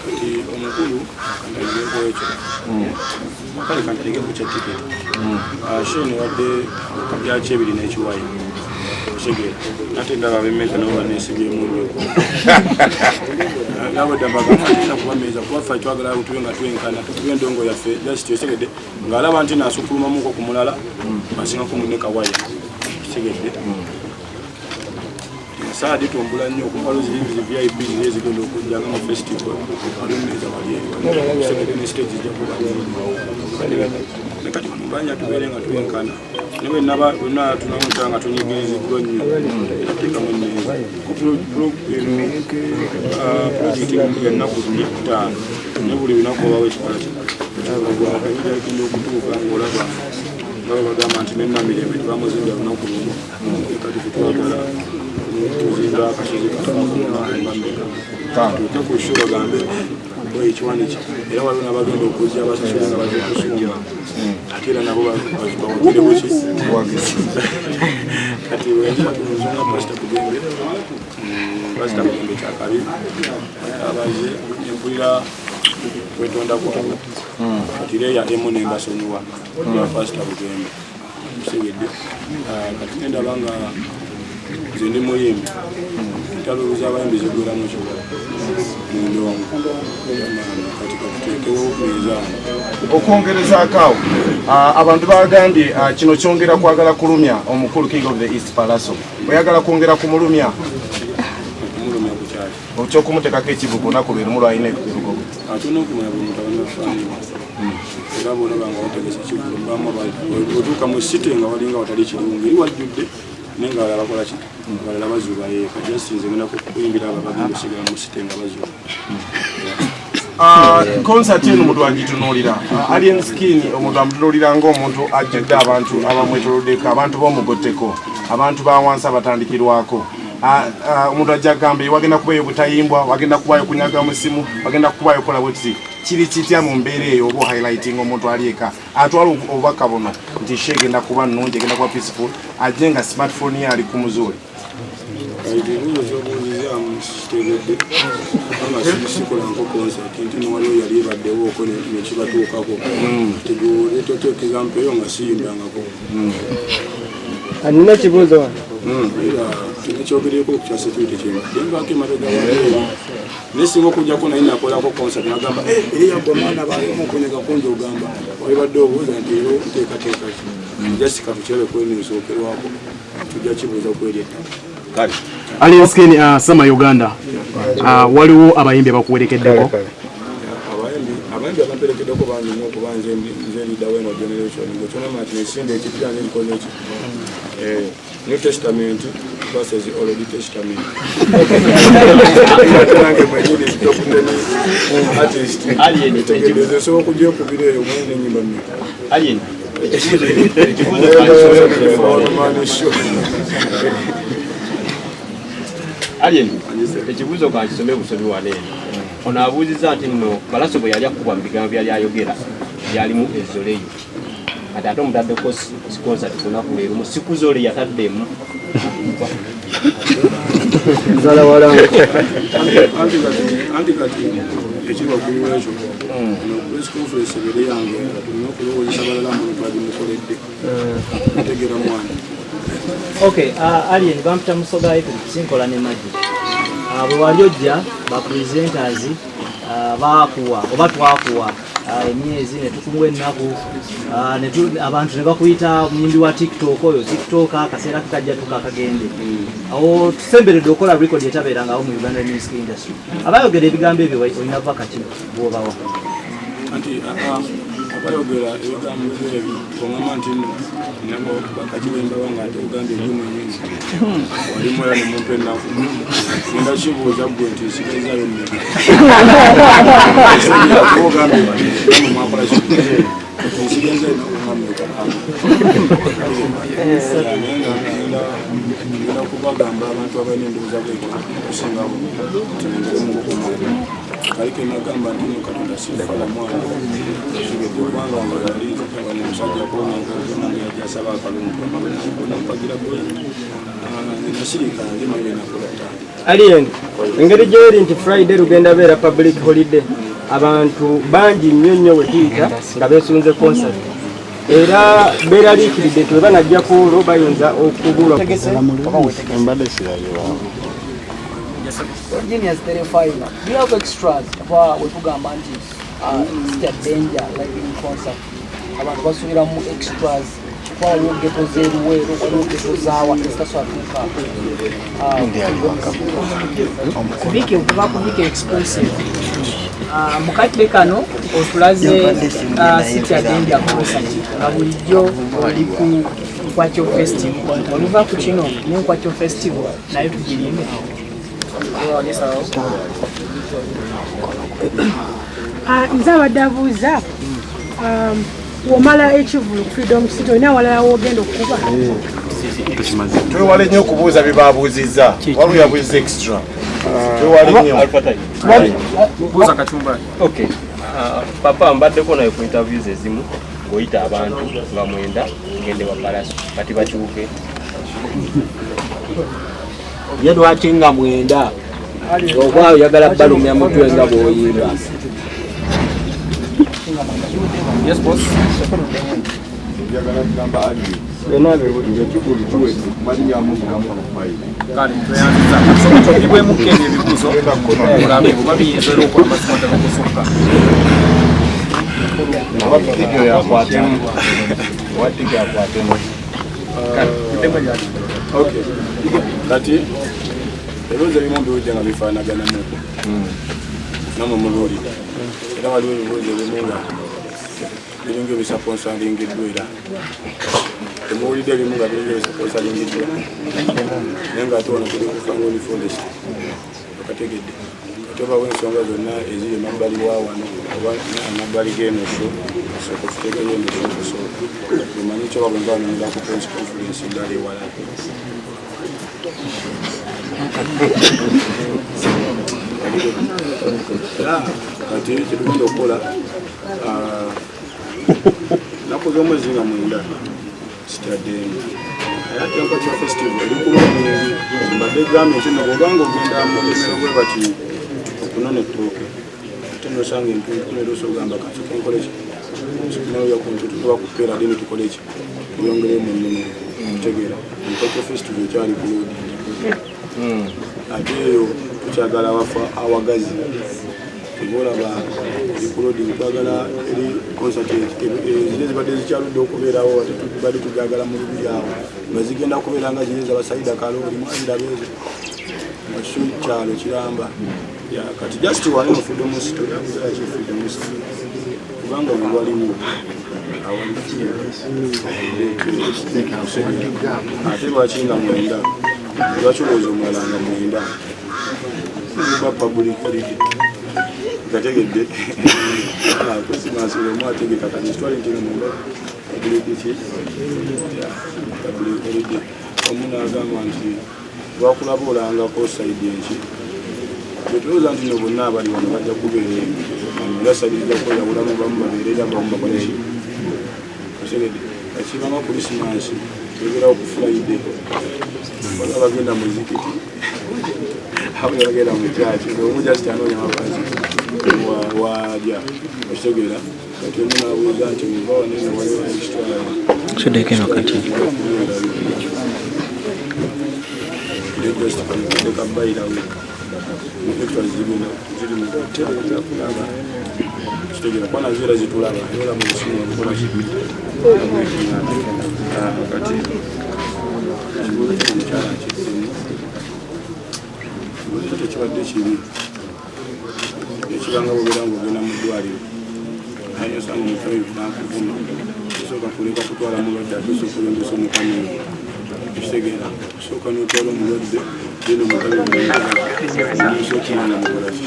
Kati omukulu kantandikeko ekyo, kale kantandike ku kya tiketi. Show newadde byaki ebiri n'ekiwayi, okitegeera? Ate ndaba ab'emmeeza nabo baneesibyemu nnyo. Nabadde mbagamba nti kuba meeza, kuba ffe twagala tube nga twenkana, tukube endongo yaffe just, okitegedde? Ng'alaba nti naasukulumamuko ku mulala, asingako munne kawaya, okitegedde? Saadi tumbula nnyo okuva ziri zi VIP ziri ezigenda okujja nga mu festival, waliwo emmeeza wali eri, okitegedde? Ne stage zijja kuba nene. Kati wano mbanja tubeere nga twenkana, ne bwenaba bwenna tunamuta nga tunyigiriziddwa nnyo, era tuteekamu emmeeza. Projekiti ya nnaku 5, ne buli lunaku obawo ekikola ki ekigenda okutuuka ng'olaba nga bwe bagamba nti nenamirembe tebamuzimbya lunaku lumu. Kati fetwagala tuzimba akasozi kafakumeka tuuke ku show bagambe ekiwaniki, era waliwo n'abagenda okujja abasasule nga baze kusumba, ate era nabo bawagire buki. Kati wenjira ku nsonga Pasita Bugembe, Pasita Bugembe kyakabi abaze empulira kwetonda kwabwe. Kati leeya emu nembasonyiwa ya Pasita Bugembe, okitegedde? Kati nendaba nga nze ndi muyimbi, entalo z'abayimbi zigweramu ki? Mu ndongo. Kati katuteekewo mizaani. Okwongerezaako awo, abantu bagambye kino kyongera kwagala kulumya omukulu King of the East Palaso, oyagala kwongera kumulumya. Okumulumya ku kyali? Okyokumuteekako ekivu ku lunaku lwe lumu lwalina erugogo. Ate n'okumanya buli muntu abanafaanira, era bwolaba nga wategese kivulu, bamu otuuka mu city nga walinga watali kirungi, eri wajjudde, naye nga balala bakola ki? Balala bazuba yeeka. Just nze ngenda kuyimbira abo abagenda osigala mu city nga bazuba. Concert eno omuntu agitunuulira, Alien Skin omuntu amutunuulira ng'omuntu ajjudde abantu abamwetoloddeko, abantu b'omugotteko, abantu ba wansi abatandikirwako. Omuntu ajja agamba wagenda kubayo butayimbwa, wagenda kubayo kunyaga musimu, wagenda kubayo kola bwekiti. Kiri kitya mu mbeera eyo, oba highlighting omuntu ali eka atwala obubaka buno nti show egenda kuba nnungi, egenda kuba peaceful, ajje nga smartphone ye ali ku muzuuli? Ekibuuzo kyobuuzizaamu kitegedde, kubanga sikolanko concert nti newaliwo yali ebaddewooko nekibatuukako. Tegoleetoteeka example eyo nga siyimbangako. Nina ekibuuzo wano. Era kinekyogereko ku kya security kyembadde nvaako emabega waeeri, naye singa okujjako naye nakolako concert nagamba eri yaggwa mwana balimu okunyega kungi, ogamba walibadde obuuza nti era nteekateeka ki? Just katukirabe kweno esookerwako, tujja kibuuza kweri ettaka. Kale. Alien Skin, Sama Uganda, waliwo abayimbi abakuwerekeddeko? Abayimbi abamperekeddeko bangi nnyo, okuba nze leader weno generation ngaekyonama kino ekisinde ekipya nze nkikoze ki? New Testament versus Old Testament. Ate nange mwenyini top 10 artist. Alien, Tegeeza osobola okujja okubira eyo omwene n'ennyimba mmeka? Alien, ekibuuzo kangisome. Man show. Alien, ekibuuzo kankisome busobi wano eno. Ono abuuzizza nti nno Palaso bwe yali akubwa mu bigambo byali ayogera byalimu ezoleyo. Kati ate omutaddeko concert ku lunaku leero mu sikuzole yataddemu. Nzala walango. Anti kati ekiri waggulu w'ekyo, eno press conference ebere yange, tulina okulowoozesa balala mbuno twagimukoledde, ntegeera mwana. Okay, Alien, bampita Musoga Epiri, nkola ne Magic. Bwe wali ojja ba presenters baakuwa oba twakuwa emyezi ne tukuwa ennaku, abantu ne bakuyita muyimbi wa TikTok oyo TikTok, akaseera ke kajja tuka akagende. Awo tusemberedde okukola record etabeerangawo mu Uganda music industry. Abayogera ebigambo ebyo olina bubaka ki bw'obawa? Anti abayogera ebigambo ebyo, oŋama nti nno nabo bakakiwembawa nga ate ogambye eri mwenyini walimu era nemumpa ennaku, ngenda kibuuza gwe nti nsigazayo mmeka? Ogambye namwe mwakola ki? Nsigaza ennaku nga mmeka? Ngenda kubagamba abantu abalina endowooza bwetyo okusingawo nti ngeremukukumwana kali kenagamba nti no Katonda sifala mwana sigedde, kubanga yali wano omusajja konange yajja asaba akalungu nampagira boyi. Nasirika nze mange nakola ttaano. Alien, engeri gyeri nti Friday lugenda beera public holiday, abantu bangi nnyo nnyo we tuyita nga beesunze concert era beeraliikiridde nti bwe banajja ku olwo bayinza okubulwa. Mbadde sirabye. Genius Terefayina, do you have extras? Kuba wetugamba nti State Danger live in concert, abantu basuubiramu extras, kuba waliwo ghetto z'eruweero, waliwo ghetto zaawa ezitasobola tuuka. Viki okuva ku Viki Expressive. Mu kadde kano otulaze City Danger concert nga bulijjo oli ku Nkwakyo Festival. Oluva ku kino ne Nkwakyo Festival nayo tugirinde. Nze abadde abuuza, womala ekivulu ku Freedom City, olina walala wogenda okukuba? Twewale nnyo okubuuza bye babuuzizza. Waliwo yabuuziza extra, twewale nnyo. Buuza kacumbali. Okay. Papa, mbaddeko naye ku interviews ezimu ng'oyita abantu nga mwenda ngende wa Palaso, kati bakyuke. Ye lwaki nga mwenda oba oyagala balumya mutwe nga bw'oyimba? Yes, boss. Njagala kugamba Ali Byonna biwulire. Ekivulu kiwedde kumalinyamu mugamu kumayiro. Kale tweyanziza. Kasooka tugibwemu kenya ebibuuzo olabe oba biyinza era okuba amazima ddala okusukka. Oba video yakwatemu, oba tiga yakwatemu. Okay. Kati ebibuuzo ebimu mbiwujja nga bifaanaganamuko namwe mubiwulira, era waliwo ebibuuzo ebimu nga biringa ebisaponsalingiddwa, era temuwulidde ebimu nga biringa ebisaponsalingiddwa, naye nga ate wano tuli ku Fangone Forest, okategedde? Kati obawo ensonga zonna eziri emabbali wa wano oba amabbali g'eno show, osooka tutegeyo eno show okusooka omanyi kyoba bwe nva nonera ku press conference endala ewalala. Kati kyetugenda okukola, naku z'omwezi nga 9 sitaddenga, naye ate Nkwakya Festival eri kuba omwezi. Mbadde gambye nti no bw'obanga ogenda mu nnimiro bwe bati okunona ettooke, ate nosanga entuntu, era osobola ogamba kansooke nkole ki, nayo ku ntuntu tuba kupeera dini, tukole ki, tuyongereyo mu nnimiro. Kutegeera, Nkwakya Festival ekyali ku loading, ate eyo tukyagala wafa awagazi. Olaba eri ku loading, twagala eri concert ziri ezibadde zikyaludde okubeerawo, ate tubadde tujagala mu lubiri awo nga zigenda kubeera nga ziri ezabasaida kalooli mwaziraba ezo nga kyo kyalo kiramba. Ya, kati just wano mu Freedom City oyabuzaaki Freedom City, kubanga bwe waliwo awali, ate lwaki nga 9? Lwaki olowooza omulala nga 9 ba public holiday? Gategedde, Christmas omu ategeka, kati kitwale nti nga 9 public ki, public holiday. Omu n'agamba nti lwakulaba olangako side enki, tetulowooza nti no bonna abali wano bajja kubeera eno, era sabiriza kweyawulamu, bamu babeerera, bamu bakole ki, otegedde? Ekibanga Christmas ebeerawo ku Friday, waliwo abagenda mu zikiti, abo bagenda mu kyaki, omu just anoonya mabaki waja, okitegeera? Kati omu n'abuuza nti muva wanene waliwo ekitwala. Kiddeko eno kati. Just leka bayirawo extras zigenda ziri mu kutereeza kulaba, kitegeera? Kuba nazo era zitulaba, era mu busimu obukola ki. Kati ekibuuzo kyo omukyala nkiddemu, ekibuuzo kyo tekibadde kibi. Ekibanga bwobeera ngaogenda mu ddwaliro, naye osanga omutabivu nakuvuma, osooka kuleka kutwala mulwadde, ate osooka okulembesa omutamiivu, ekitegeera? Osooka n'otwala omulwadde, then omutabivu osooka mukola ki.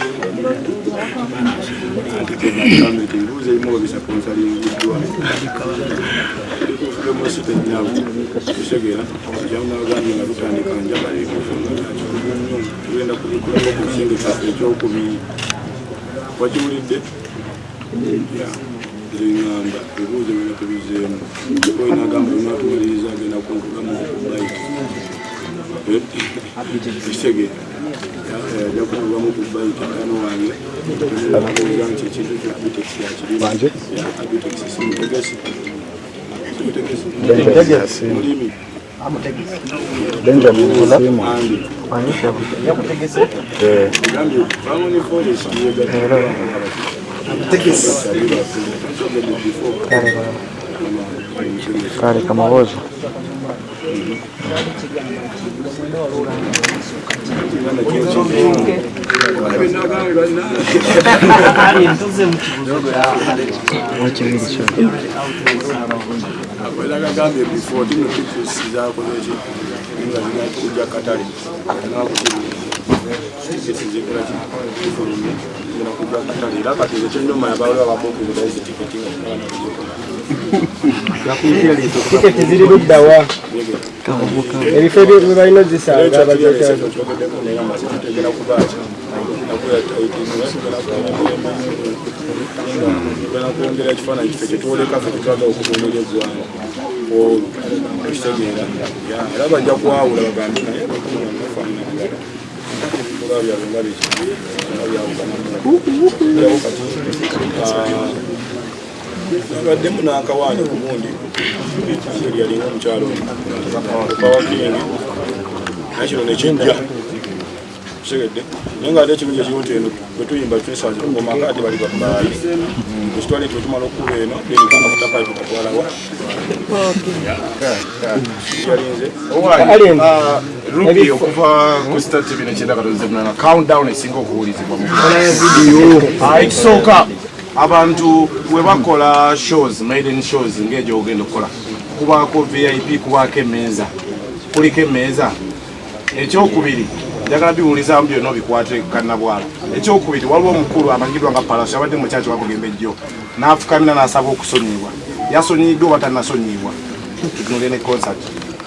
Ate kyegamba nti ebibuuzo ebimu babisaponsalingiddwa musite nnyabo, kitegeera? Nagambye nga tutandika, njagala ebibuuzo nga byakikugu nnyo, tugenda kubikulako ku kisenge kyaffe ekyokubiri. Wakiwulidde? Nze ŋŋamba ebibuuzo byonna tubizeemu. Oyo nagamba lunatumaliriza agenda kuntugamu okubayita. Ekitegeera ajja kubamu ku bayita mukano wange abuuza nti ekintu kya Abitex yakirima. Abitex si mutegesi, si mutegesi, mulimi. Benjamin Musimu. Yakutegese gambye Bamoni Forest Amutegesi. Kale kamawozo. Agambye before tino tickets zakoze ki nga zigenda kujja katale, tiketi zikola ki zifulumye, zigenda kujja katale. Era kati ekyennuma yabawula babukinga tiketi nga tunagikola. Tiketi ziri luddawa? Ebifo bye balina ozisanga abazekyazo. Kyogeddeko naye nga tutegera kubaaki tugenda kwongera ekifaananyi kife kyetwoleka ffe kyetwagala okutondera eggwanga olwo ekitegeera. Era bajja kwawula bagambe naye bafaananagala oba byabwe nga biki nga byawukanamu kati baddemu n'akawaani ku gundi yalinga omukyalo Power King, naye kino nekijja kitegedde. Naye nga ate ekirungi ekiriwo nti eno bwe tuyimba twesanze tukomako ate bali babbaayi ekitwale nti bwetumala okukuba eno then kamafuta pipe katwalawa yalinze. Ruby okuva ku Star TV 98 countdown esinga okuwulizibwa mu ekisooka abantu we bakola shows, maiden shows ng'egyo ogenda okukola, kubaako VIP, kubaako emmeeza, kuliko emmeeza. Ekyokubiri, njagala biwulizaamu byonna obikwate kannabwala. Ekyokubiri, waliwo omukulu amanyiddwa nga Palaso abadde mukyaki wakugemba ejjo n'afukamira n'asaba okusonyiibwa. Yasonyiiddwa oba tannasonyiibwa? Tutunule ne concert.